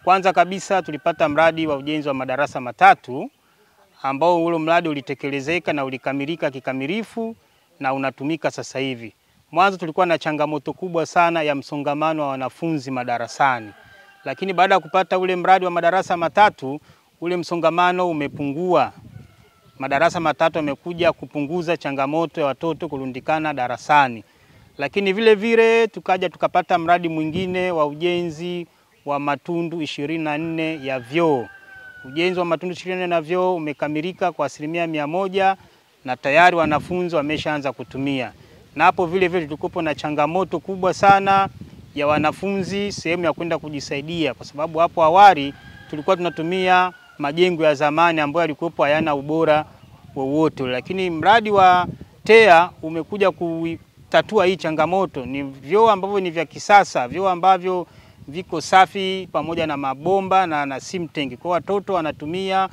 Kwanza kabisa tulipata mradi wa ujenzi wa madarasa 3 ambao ule mradi ulitekelezeka na ulikamilika kikamilifu na unatumika sasa hivi. Mwanzo tulikuwa na changamoto kubwa sana ya msongamano wa wanafunzi madarasani. Lakini baada ya kupata ule mradi wa madarasa 3, ule msongamano umepungua. Madarasa 3 yamekuja kupunguza changamoto ya watoto kurundikana darasani. Lakini vile vile tukaja tukapata mradi mwingine wa ujenzi wa matundu 24 ya vyoo. Ujenzi wa matundu 24 na vyoo umekamilika kwa 100% na tayari wanafunzi wameshaanza kutumia. Na hapo vile vile tulikuwa na changamoto kubwa sana ya wanafunzi sehemu ya kwenda kujisaidia, kwa sababu hapo awali tulikuwa tunatumia majengo ya zamani ambayo yalikuwa hayana ubora wowote. Lakini mradi wa TEA umekuja kutatua hii changamoto. Ni vyoo ambavyo ni vya kisasa, vyoo ambavyo viko safi pamoja na mabomba na simtengi. Kwa watoto wanatumia,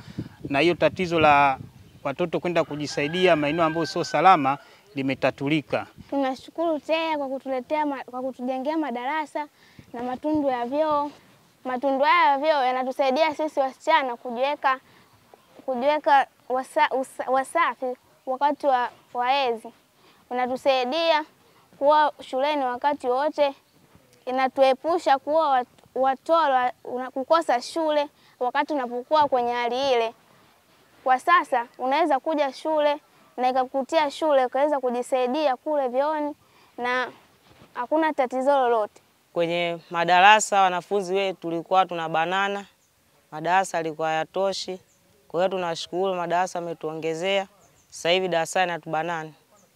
na hiyo tatizo la watoto kwenda kujisaidia maeneo ambayo sio salama limetatulika. Tunashukuru TEA kwa kutuletea kwa kutujengea madarasa na matundu ya vyoo. Matundu haya ya vyoo yanatusaidia sisi wasichana kujiweka wasafi wakati wa hedhi. Unatusaidia kuwa shuleni wakati wote, inatuepusha kuwa watoro, kukosa shule wakati unapokuwa kwenye hali ile. Kwa sasa unaweza kuja shule na ikakutia shule ukaweza kujisaidia kule vyooni na hakuna tatizo lolote. Kwenye madarasa wanafunzi wetu tulikuwa tunabanana, madarasa yalikuwa hayatoshi. Kwa hiyo tunashukuru madarasa ametuongezea. Sasa hivi darasani hatubanani.